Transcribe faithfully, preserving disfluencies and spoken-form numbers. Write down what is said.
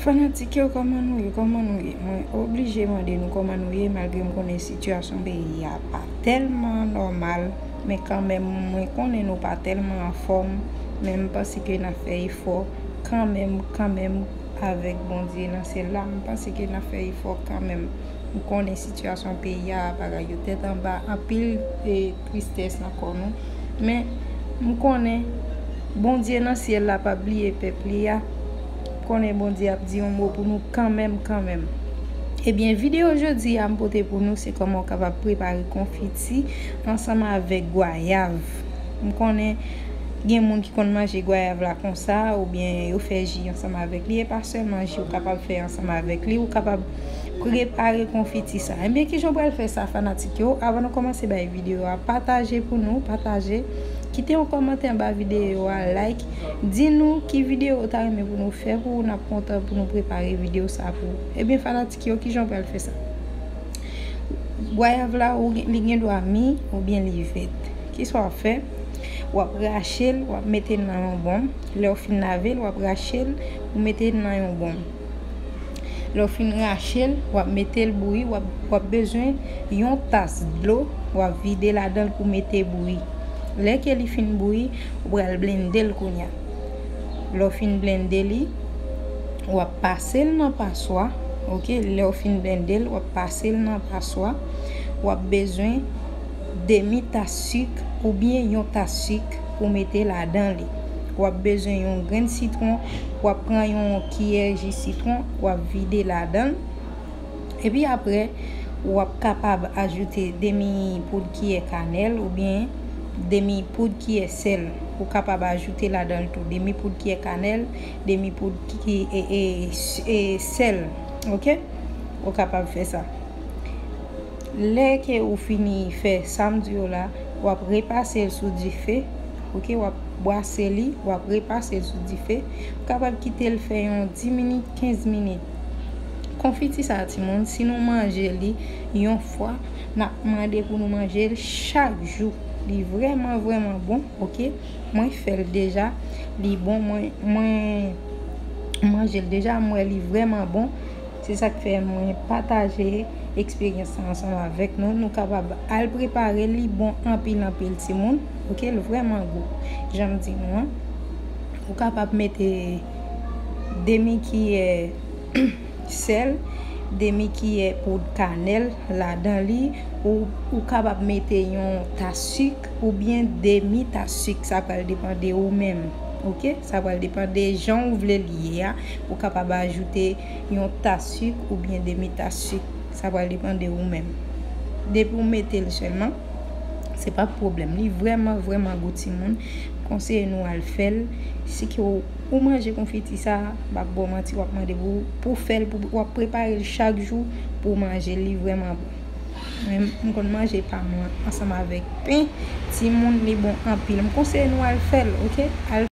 Fanatik yo, kòman nou ye? Kòman nou ye? Mwen oblije mande nou kòman nou ye, malgre m konnen sitiyasyon peyi a pa tèlman nòmal, men kanmenm, mwen konnen nou pa tèlman anfòm, men m panse ke n ap fè efò kanmenm, kanmenm, avèk Bondye nan syèl la, m panse ke n ap fè efò kanmenm. M konnen sitiyasyon peyi a, bagay yo tèt anba, anpil, e, tristès nan kò nou. Men, m konnen Bondye nan syèl la p ap bliye pèp li a. M konnen Bondye ap di yon mo pou nou kanmenm, kanmenm. Ebyen, videyo jodi a m pote pou nou, se kòman w kapab prepare konfiti ansanm avèk gwayav. M konnen gen moun ki konn manje gwayav la konsa, oubyen yo fè ji ansanm avèk li. E pa sèlman ji, ou kapab fè ansanm avèk li, ou kapab prepare konfiti sa. Ebyen, kijan w pral fè sa, fanatik yo? Avan nou kòmanse bay videyo a, pataje pou nou, pataje. Kite yon kòmantè anba videyo a, like. Di nou ki videyo ou ta renmen pou nou fè pou ou, n ap kontan pou nou prepare videyo sa pou ou. Ebyen, fanatik yo, kijan w pral fè sa? Gwayav la, ou gen, li gen dwa mi oubyen li vèt. Kisa w ap fè? W ap rache l, w ap mete l nan yon bonm. Lè w fin lave l, w ap rache l, ou mete l nan yon bonm. Lè w fin rache l, w ap mete l bouyi, w ap, w ap bezwen yon tas dlo, w ap vide ladan l pou mete bouyi. Lè ke li fin bouyi, ou pral blende l kounye a. Lè w fin blende li, w ap pase l nan paswa, oke? Lè w fin blende l, w ap pase l nan paswa. W ap bezwen demi tas sik oubyen yon tas sik pou mete ladan li. W ap bezwen yon grenn sitwon, w ap pran yon kiyè ji sitwon, w ap vide ladan l. Epi apre, w ap kapab ajoute demi poud kiyè kanèl oubyen demi poud kiyè sèl. Ou kapab ajoute ladan l tou demi poud kiyè kanèl, demi poud ki, e, e, e, sèl. Oke? Ou kapab fè sa. Lè ke ou fini fè sa m di w la, w ap repase l sou dife. Oke, w ap bwase li, w ap repase l sou dife. Ou kapab kite l fè yon dis minit, kenz minit. Konfiti sa, timoun, si nou manje li yon fwa, n ap mande pou nou manje l chak jou. Li vrèman, vrèman bon, oke? Mwen fè l deja, li bon, mwen, mwen manje l deja, m wè li vrèman bon. Se sa k fè mwen pataje eksperyans sa ansanm avèk nou. Nou kapab al prepare li, bon anpil, anpil, timoun. Oke, l vrèman gou. Jan m di nou an, ou kapab mete demi kiyè sèl, demi kiyè poud kanèl ladan li, ou, ou kapab mete yon tas sik oubyen demi tas sik, sa pral depann de ou menm. Oke? Sa pral depann de jan ou vle li ye a. Ou kapab ajoute yon tas sik oubyen demi tas sik. Sa pral depann de ou menm. Depi w mete l sèlman, se pa pwoblèm. Li vrèman, vrèman gou, timoun. M konseye nou al fè l. Si ke w, ou manje konfiti sa, m p ap ba w manti, w ap mande pou, pou fè l, pou, w ap prepare l chak jou pou w manje l. Li vrèman bon. Mwen, m konn manje pa m lan ansanm avèk pen. Timoun, li bon anpil. M konseye nou al fè l, oke? Al